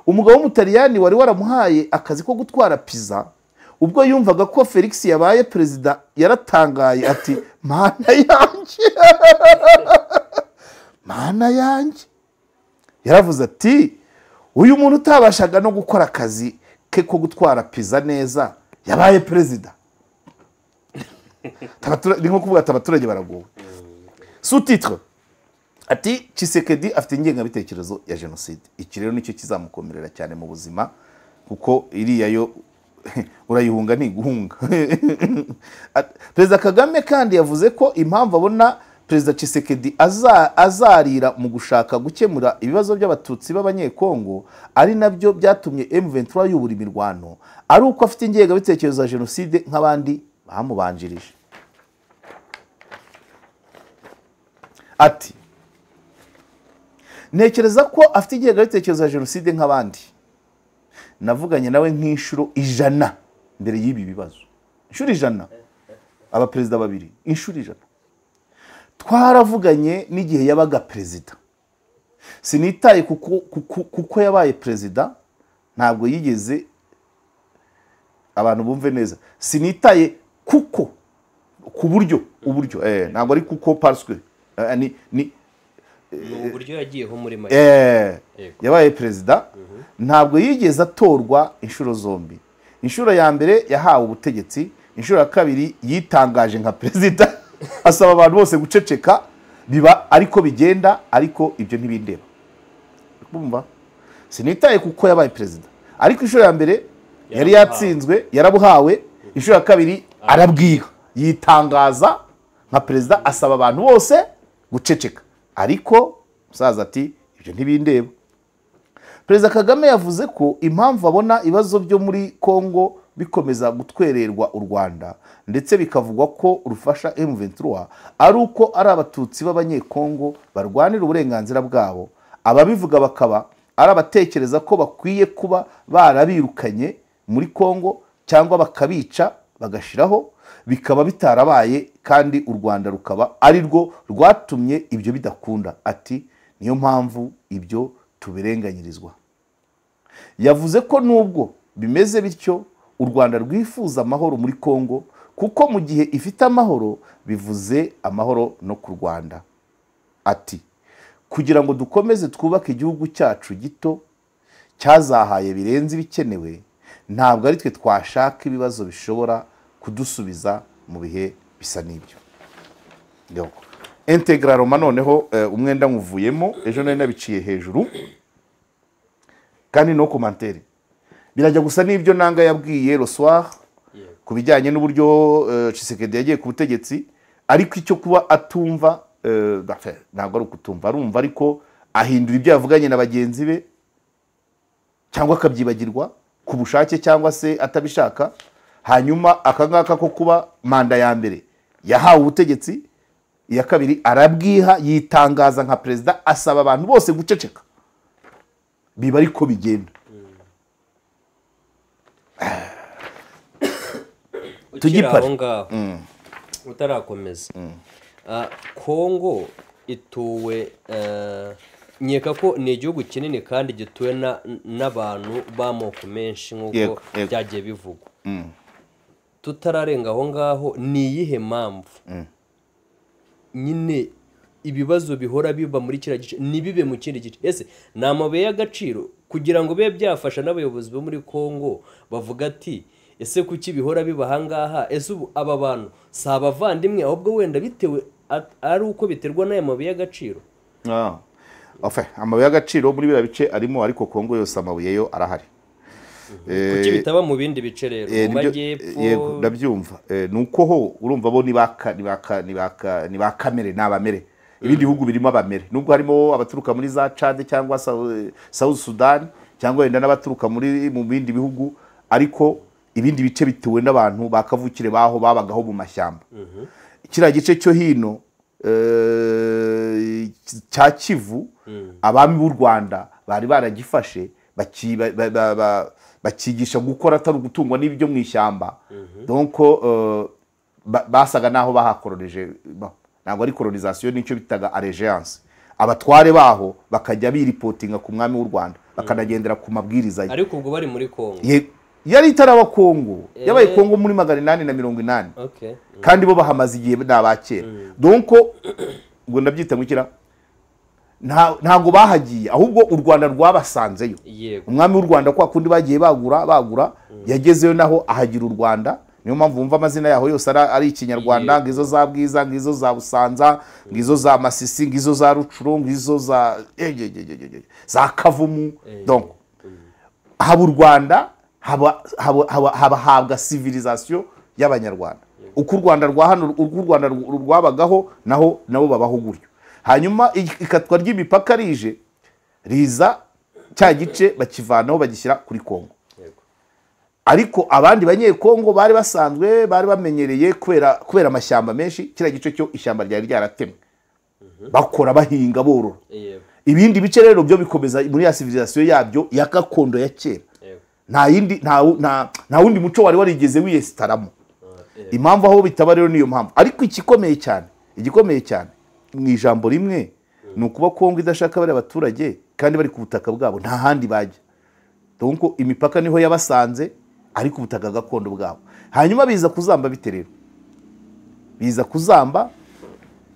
Umugabo w'Umutaliyani wari waramuhaye akazi ko gutwara pizza, ubwo yumvaga ko Felix yabaye perezida yaratangaye ati: mana yanjye, mana yanjye. Yaravuze ati: uyu muntu utabashaga no gukora akazi ke ko gutwara pizza neza yabaye perezida. Ni nko kuvuga ati abaturage baragowe. Sous-titre ati: Tshisekedi afite ingengabitekerezo ya jenoside. Iki rero nicyo kizamukomerera cyane mu buzima, kuko iriya yo urayihunga ntiguhunga. Perezida Kagame kandi yavuze ko impamvu abona Perezida Tshisekedi azarira mu gushaka gukemura ibibazo by'Abatutsi b'Abanyekongo, ari nabyo byatumye M23 yubura imirwano, ari uko afite ingengabitekerezo ya jenoside nk'abandi bamubanjirije. Ati: ntekereza ko afite ingengabitekerezo ya jenoside nk'abandi. Navuganye nawe nk'inshuro 100 mbere y'ibi bibazo. Inshuro 100, abaperezida babiri, inshuro 100. Twaravuganye n'igihe yabaga perezida. Sinitaye kuko yabaye perezida, ntabwo yigeze, abantu bumve neza, sinitaye kuko ku buryo uburyo ntabwo ari kuko parce que ni uburyo yagiyeho muri make. Yabaye perezida, ntabwo yigeze atorwa inshuro zombi. Inshuro ya mbere yahawe ubutegetsi, inshuro ya kabiri yitangaje nka perezida asaba abantu bose guceceka, biba ariko bigenda, ariko ibyo ntibindeba. Bumva sinitaye kuko yabaye perezida, ariko inshuro ya mbere yari yatsinzwe, yarabuhawe, inshuro ya kabiri arabwiha, yitangaza nka perezida asaba abantu bose guceceka, ariko musaza ati ibyo ntibindeba. Perezida Kagame yavuze ko impamvu abona ibibazo byo muri Kongo bikomeza gutwererwa u Rwanda ndetse bikavugwa ko rufasha M23 ari uko ari Abatutsi b'Abanyekongo barwanira uburenganzira bwabo, ababivuga bakaba ari abatekereza ko bakwiye kuba barabirukanye muri Kongo cyangwa bakabica bagashiraho, bikaba bitarabaye kandi u Rwanda rukaba ari rwo rwatumye ibyo bidakunda. Ati niyo mpamvu ibyo tubirenganyirizwa. Yavuze ko nubwo bimeze bityo u Rwanda rwifuza amahoro muri Kongo, kuko mu gihe ifite amahoro bivuze amahoro no ku Rwanda. Ati kugira ngo dukomeze twubake igihugu cyacu gito cyazahaye birenze ibikenewe, ntabwo ari twe twashaka ibibazo bishobora kudusubiza mu bihe bisa n'ibyo. Integraroma noneho umwenda nkuvuyemo ejo nari nabiciye hejuru kandi no commentaire birajya gusa n'ibyo nanga yabwiye le soir ku bijyanye n'uburyo Tshisekedi yagiye ku butegetsi, ariko icyo kuba atumva ntabwo ari ukutumva, arumva ariko Ahindura ibyo yavuganye na bagenzi be cyangwa akabyibagirwa ku bushake cyangwa se atabishaka. Hanyuma akangaka ko kuba manda ya mbere yahawe ubutegetsi, iya kabiri arabwiha, yitangaza nka perezida, asaba abantu bose guceceka. Biba ariko bigenda. Tugipara ngaho utarakomeza. Kongo ituwe nkeka ko ni igihugu kinini kandi gituwe n'abantu b'amoko menshi nk'uko byagiye bivugwa. Tutararenga aho ngaho, ni iyihe mpamvu nyine ibibazo bihora biba muri kiriya gice ntibibe mu kindi gice? Ese ni amabuye y'agaciro kugira ngo bibe byafasha n'abayobozi bo muri Kongo bavuga ati ese kuki bihora biba aha ngaha? Ese ubu aba bantu si abavandimwe ahubwo wenda bitewe ari uko biterwa n'aya mabuye y'agaciro? Amabuye y'agaciro muri biriya bice arimo, ariko Kongo yose amabuye yo arahari. Kuki bitaba mu bindi bice rero mu majyepfo? Yego ndabyumva. Nuko ho urumva bo ni ba kamere n'abamere. Ibindi bihugu birimo abamere, nubwo harimo abaturuka muri za Chad cyangwa South Sudan cyangwa wenda n'abaturuka muri mu bindi bihugu, ariko ibindi bice bituwe n'abantu bakavukire baho babagaho mu mashyamba. Kiriya gice cyo hino cya Kivu, abami b'u Rwanda bari baragifashe bakigisha gukora atari ugutungwa n'ibyo mu ishyamba. Donc basaga naho bahakoroneje, ntabwo ari colonisation, nicyo bitaga allégeance. Abatware baho bakajya biripotinga ku mwami w'u Rwanda, bakanagendera ku mabwiriza ye. Ariko ubwo bari muri Kongo. Yari itaraba Kongo, yabaye Kongo muri 880. Okay. Kandi bo bahamaze igihe n'abakera. Donc ngo ndabyita ngukira ntago bahagiye, ahubwo u Rwanda rwabasanzeyo. Umwami w'u Rwanda kwa kundi bagiye bagura yagezeyo naho ahagira u Rwanda. Niyo mpamvu wumva amazina yaho yose ari ikinyarwanda, ngizo za Bwiza, ngizo za Busanza, ngizo za Masisi, ngizo za Rucuro, ngizo za Kavumu. Donc haba u Rwanda haba civilisation y'abanyarwanda. Uko u Rwanda rwa hano, uko u Rwanda rwabagaho naho nabo babaho gutyo. Hanyuma ikatwa ry'imipaka rije riza cya gice bakivanaho bagishyira kuri Kongo. Ariko abandi banyekongo bari basanzwe bari bamenyereye kubera amashyamba menshi, kiriya gice cyo ishyamba ryari ryaratemwe, bakora bahinga borora. Ibindi bice rero byo bikomeza muri ya civilisation yabyo ya gakondo ya kera. Nta yindi nta wundi muco wari warigeze wiyesitaramo. Impamvu aho bitaba rero niyo mpamvu. Ariko igikomeye cyane mu ijambo rimwe ni ukuba Kongo idashaka bari abaturage kandi bari ku butaka bwabo, nta handi bajya. Donc imipaka niho yabasanze, ariko ubutaka gakondo bwabo. Hanyuma biza kuzamba bite rero? Biza kuzamba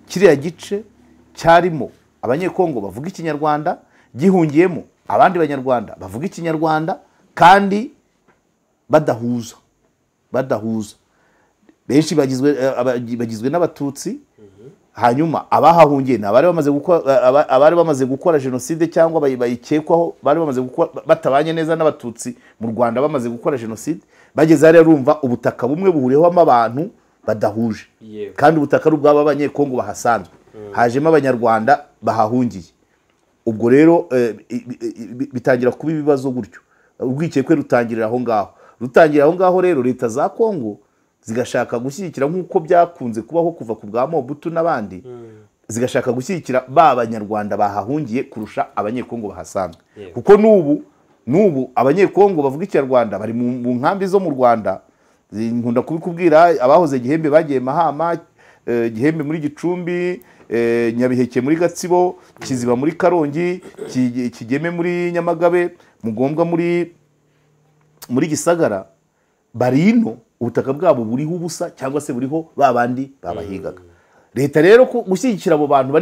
kiriya gice cyarimo abanyekongo bavuga ikinyarwanda, gihungiyemo abandi banyarwanda bavuga ikinyarwanda kandi badahuza. Benshi bagizwe n'abatutsi. Hanyuma abahahungiye abari bamaze gukora genocide cyangwa bayikekwaho, bari bamaze gukora batabanye neza n'abatutsi mu Rwanda, bamaze gukora genocide, bageze hariya rumva ubutaka bumwe buhuriyeho abantu badahuje. Kandi ubutaka ari ubw'aba banyekongo bahasanzwe, hajemo abanyarwanda bahahungiye. Ubwo rero bitangira kuba ibibazo gutyo, urwikekwe rutangirira aho ngaho. Rutangira aho ngaho rero leta za Kongo zigashaka gushyigikira nk'uko byakunze kubaho kuva ku bwa Mobutu n'abandi, zigashaka gushyigikira ba banyarwanda bahahungiye kurusha abanyekongo bahasanzwe. Kuko n'ubu abanyekongo bavuga ikinyarwanda bari mu nkambi zo mu Rwanda. Nkunda kubikubwira, abahoze Gihembe bagiye Mahama, Gihembe muri Gicumbi, Nyabiheke muri Gatsibo, Kiziba muri Karongi, Kigeme muri Nyamagabe, Mugombwa muri Gisagara, barino ubutaka bwabo buriho ubusa cyangwa se buriho babandi babahigaga. Leta rero gushyigikira abo bantu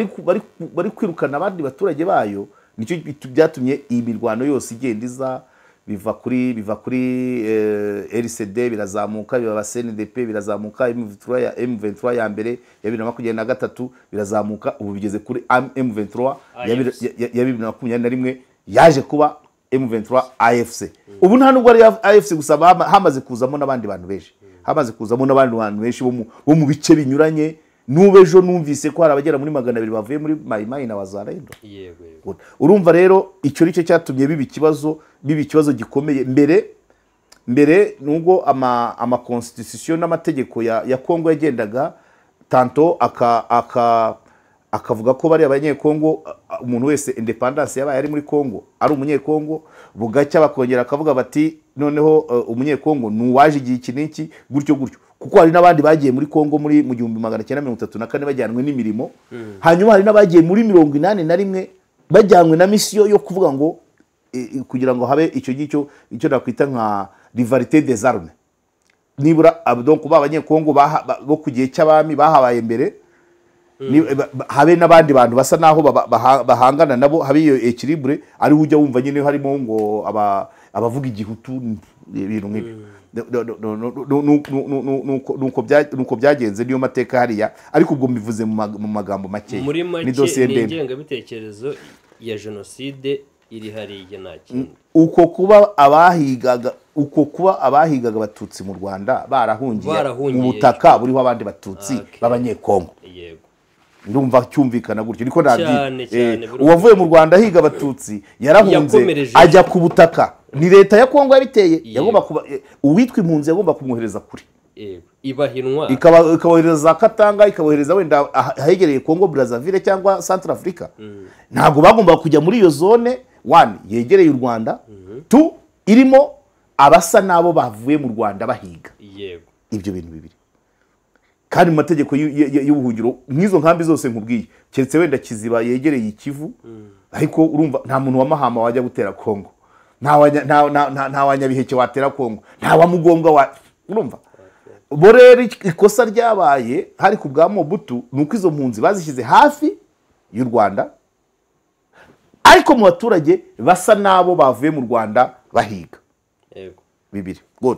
bari kwirukana abandi baturage bayo, nicyo byatumye iyi mirwano yose igenda iza, biva kuri RCD birazamuka, biba CNDP birazamuka, M23 ya mbere ya 2023 birazamuka, ubu bigeze kuri M23 ya 2021 yaje kuba M23 AFC. Ubu nta nubwo ari AFC gusa, hamaze kuzamo n'abandi bantu benshi. Hamaze kuzamo n'abandi bantu benshi bo mu bice binyuranye N'ubu ejo numvise ko hari abagera muri 200 bavuye muri Mayimayi na Wazalendo. Yego yego. Urumva rero icyo nicyo cyatumye biba ikibazo gikomeye. Mbere nubwo ama constitution n'amategeko ya Kongo yagendaga tanto akavuga ko bari abanyekongo, umuntu wese independence yabaye ari muri Kongo ari umunyekongo, bugacya bakongera akavuga bati noneho umunyekongo nuwaje igihe iki n'iki gutyo gutyo, kuko hari n'abandi bagiye muri Kongo muri mu 1934 bajyanwe n'imirimo. Hanyuma hari n'abagiye muri 81 bajyanwe na mission yo kuvuga ngo kugira ngo habe icyo gicyo icyo nakwita nka rivalité des armes, nibura donc ba abanyekongo bo ku gihe cy'abami bahabaye mbere, habe n'abandi bantu basa naho bahangana nabo, habe iyo equilibre ari ujya wumva nyine harimo ngo abavuga igihutu ibintu nk'ibyo. Nuko byagenze, niyo mateka hariya, ariko ubwo mbivuze mu magambo make. Muri make ni ingengabitekerezo ya jenoside iri hariya nta kindi. Uko kuba abahigaga abatutsi mu Rwanda barahungiye mu butaka buriho abandi batutsi b'abanyekongo. Yego, ndumva cyumvikana gutyo, niko nabyita. Uwavuye mu Rwanda ahiga abatutsi yarahunze ajya ku butaka, ni leta ya Kongo yabiteye, yagomba kuba uwitwa impunzi yagomba kumwohereza kure. Yego, ibahinwa ikabohereza Katanga, ikabohereza wenda ahegereye Kongo Brazzaville cyangwa Centrafrica. Ntabwo bagomba kujya muri iyo zone 1 yegereye u Rwanda, 2 irimo abasa nabo bavuye mu Rwanda bahiga. Yego, ibyo bintu bibiri. Kandi mu mategeko y'ubuhungiro nk'izo nkambi zose nkubwiye, keretse wenda Kiziba yegereye Ikivu, ariko urumva nta muntu wa Mahama wajya gutera Kongo, nta wanyabiheke watera Kongo, nta wa Mugombwa wa, urumva. Bo rero ikosa ryabaye hari ku bwa Mobutu nuko izo mpunzi bazishyize hafi y'u Rwanda, ariko mu baturage basa nabo bavuye mu Rwanda bahiga. Yego, bibiri. Good.